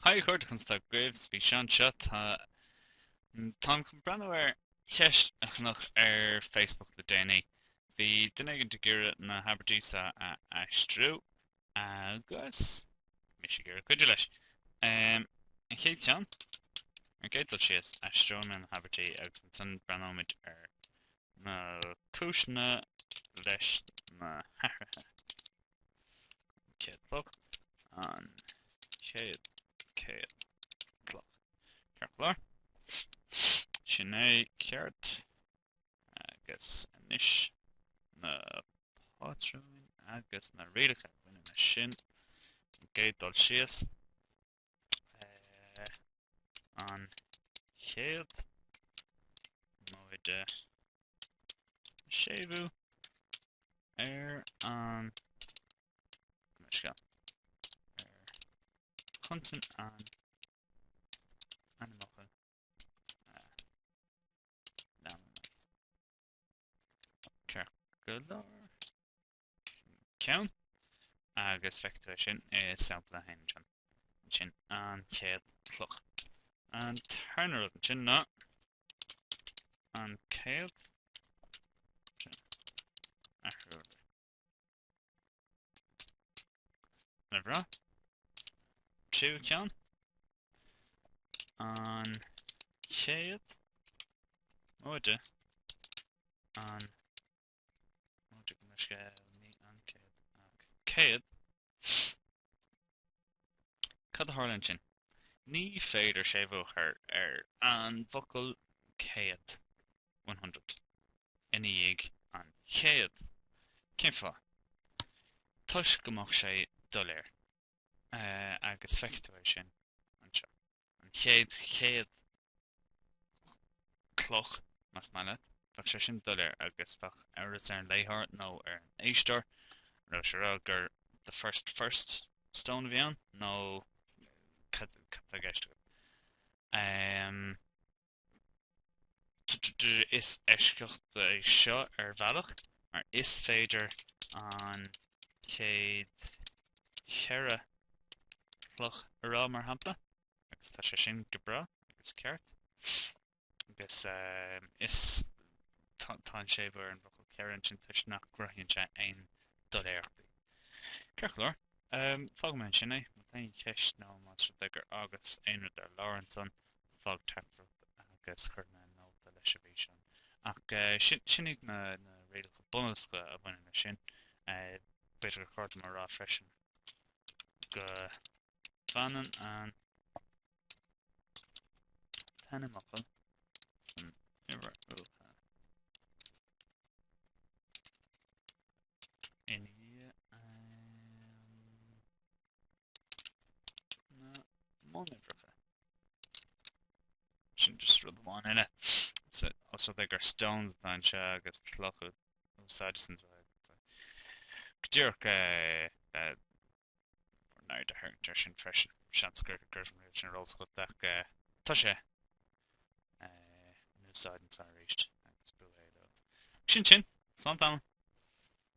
Haigh a chairde, conas atá agaibh? Sa bhfíseán seo táim chun breathnú ar cheist a chonac ar Facebook le déanaí. Bhí duine éigin ag iarraidh na habairtí seo a aistriú agus mise ag iarraidh cuidiú leis. An chéad cheann, ar an gcéad dul síos, aistreoidh mé na habairtí agus ansan breathnóimid ar na cúiseanna leis na hathruithe. Chéad chloch, an chéad chéad chloch. Ceart go leor. Sin é ceart. Agus anois na pátrúin agus na rialacha a bhaineann leis sin. An gcéad dul síos. An chéad móide séimhiú ar an ar chonsan an ainmfhocail a leanann é. Ceart go leor. Ceann agus feicfidh tú é sin i sampla 1 ansin. Ansin an chéad chloch. An tarna rud ansin ná an chéad athrú Le rá. Tríú ceann. An chéad móide an Móide gabh mo leithscéal, ní an chéad ach céad. Cad a tharla ansin? Ní féidir séimhiú a chur ar an bhfocal céad, 100, ina dhiaidh an chéad. Cén fáth? Toisc go mbeadh sé doiléir. Agus feicfidh tú é sin anseo. An chéad chéad cloch, más maith leat. Bheadh sé sin doiléir agus bheadh amhras ar an léitheoir nó ar an éisteoir an raibh sé ag rá gur the first first stone a bhí ann nó cad cad tá i gceist agat. Is eisceacht é seo ar bhealach mar is féidir an chéad cheithre chloch a rá mar shampla agus tá sé sin go breá agus ceart agus is tá an séimhiú ar an bhfocal ceithre ansin toisc nach gcruthaíonn sé aon doiléireachtaí. Ceart go leor, fágfaidh mé ansin é. Má tá aon cheist nó más rud é gur fhágas aon rud ar lár ansan, fág teachtaireacht agus cuirfidh mé nóta leis an bhfíseán. Ach sin iad na rialacha bunúsacha a bhaineann leis sin. B'fhéidir gur chóir dom a rá freisin go bhfanann an t-ainmfhocal san uimhir uatha i ndiaidh na mbunuimhreacha. Sin just rud amháin eile. Os rud é gur stones atá anseo agus cloch a úsáideas anseo. Go díreach bhur n-aird a tharraingt air sin freisin. Seans go raibh an riail sin ar eolas agat ach tá sé in úsáid anseo arís agus bú é leo. Sin sin. Slán tamall.